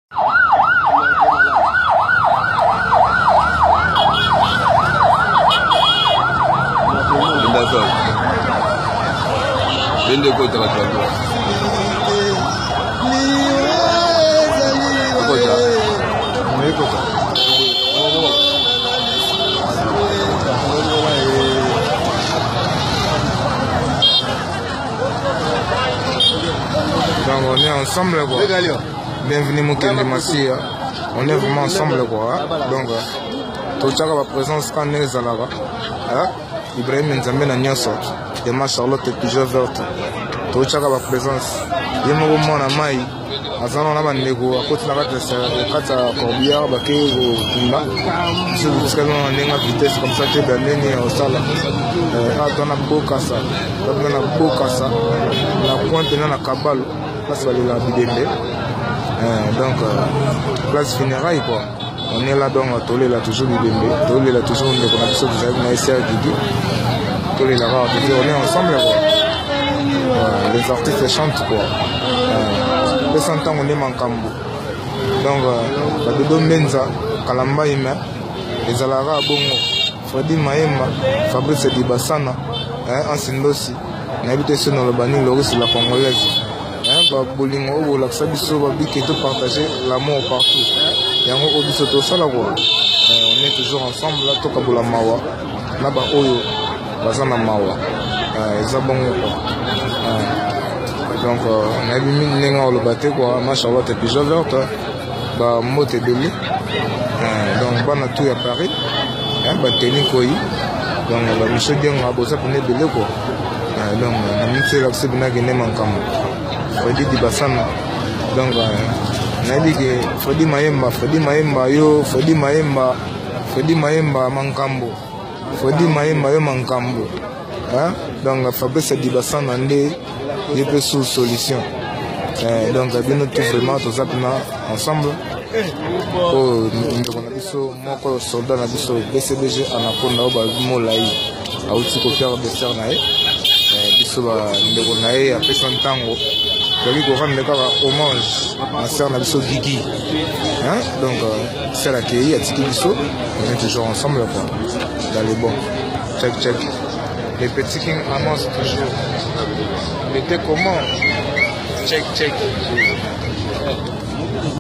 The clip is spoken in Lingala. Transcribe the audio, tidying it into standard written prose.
Bende kota bato yango. Kota. Kota. Donc on est ensemble quoi. Bienvenue Mukendi Masia. On est vraiment ensemble quoi. Donc totiaka ba présence ka ndenge ezalaka. Ibrahim Nzambe na nyonso. Dema Charlotte Pigeon verte. Totiaka ba présence. Ye moko mwana mai aza na bandeko akoti na kati ya corbillard bakei kokunda biso totikali na ndenge ya vitesse comme ça te ba ndenge ya kosala awa toza na bokasa toza na bokasa na coin mpenza na kabalo place balelaka bibembe donc place funéraille quoi. On est là donc tolela toujours bibembe, tolela toujours ndeko na biso tozalaki na ye sœur Gigi, tolela kaka toujours, on est ensemble quoi. Les artistes chantent quoi. Pesa ntango nde makambo. Donc badodo Mbenza, Kalamba Ime, ezalaka bongo. Fredy Mayemba, Fabrice Dibasana, Ansi Ndosi, nayebi te soki naloba nini, Loris la Congolaise. Ba bolingo oyo bolakisa biso babike to partager l'amour partout. Yango oyo biso tosala quoi. On est toujours ensemble là, tokabola mawa na ba oyo baza na mawa. Eza bongo quoi. Donc nayebi mingi ndenge oloba te quoi, ma Charlotte Pigeon verte ba mbote ebele. Donc bana tout ya Paris, ba teni koi. Donc ba Michel Dienga boza pene ebele quoi. Donc na minute elakisi bino akende makambo Fredy Dibasana. Donc nayebi ke Fredy Mayemba, Fredy Mayemba yo, Fredy Mayemba, Fredy Mayemba mankambo, Fredy Mayemba yo mankambo. Hein? Donc Fabrice Dibasana nde ye pe sous solution. Donc bino tout vraiment toza pena ensemble. Oyo ndeko na biso moko soldat na biso BCBG Anaconda oyo ba molai auti ko perdre sœur na ye. Biso ba ndeko na ye apesa ntango toyaki ko rendre kaka hommage na sœur na biso Gigi. Hein? Donc sœur akei atiki biso, on est toujours ensemble quoi. Dans les bons. Check check. Les petits King annonce toujours. Il était comment? Check check.